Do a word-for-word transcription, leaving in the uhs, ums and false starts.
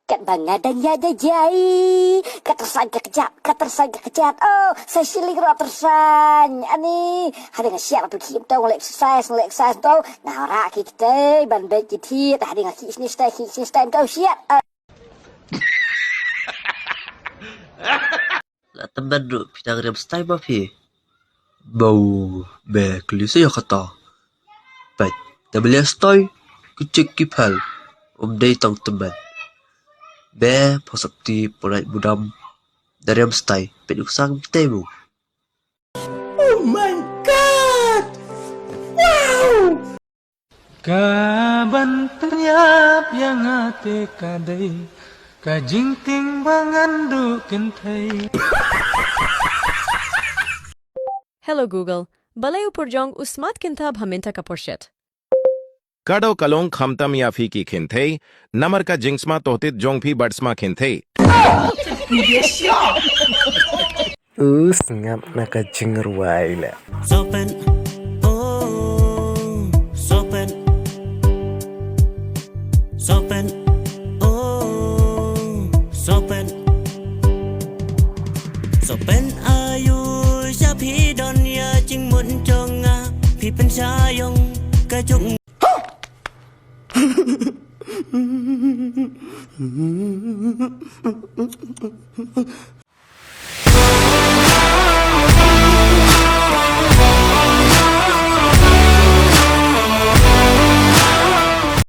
Kat ba nga dang ïaid ïaid ïaid, ka tyrsañ ka kjat, ka tyrsañ ka kjat. Oh, sa shilling ruh tyrsañ. Ani, hadien nga shait atu khih mynta, nga leh exercise, nga leh exercise mynta. Nga rah ki ktei ban beit ki thied, hadien nga khih shane shatai, khih shane shatai mynta, shait. Ah. La tymmen ruh phi dang riam shatai ma phi. Bau, me kylli sa ïa kata. Peit, da ba leh shatai, ki chik ki phel. Um dei tang tymmen. Me, pha sopti, pynlait budam. Da riam shatai, peit u sang phi te mo. Oh my God! Wow! Ka ban pynïap ïa nga te ka dei ka jingtieng ba ngan duh kynthei. Hello Google, balei u por jong u smat kynthei bha mynta ka por shet? Kado ka long khamtam ïa phi ki kynthei, namar ka jingsma tohtit jong phi bad sma kynthei. U sngap na ka jingrwai la. Sopen, oh, sopen. Sopen, oh, sopen. Sopen ayu sha phi don ïa jingmut jong nga, phi pynshai ïong ka jong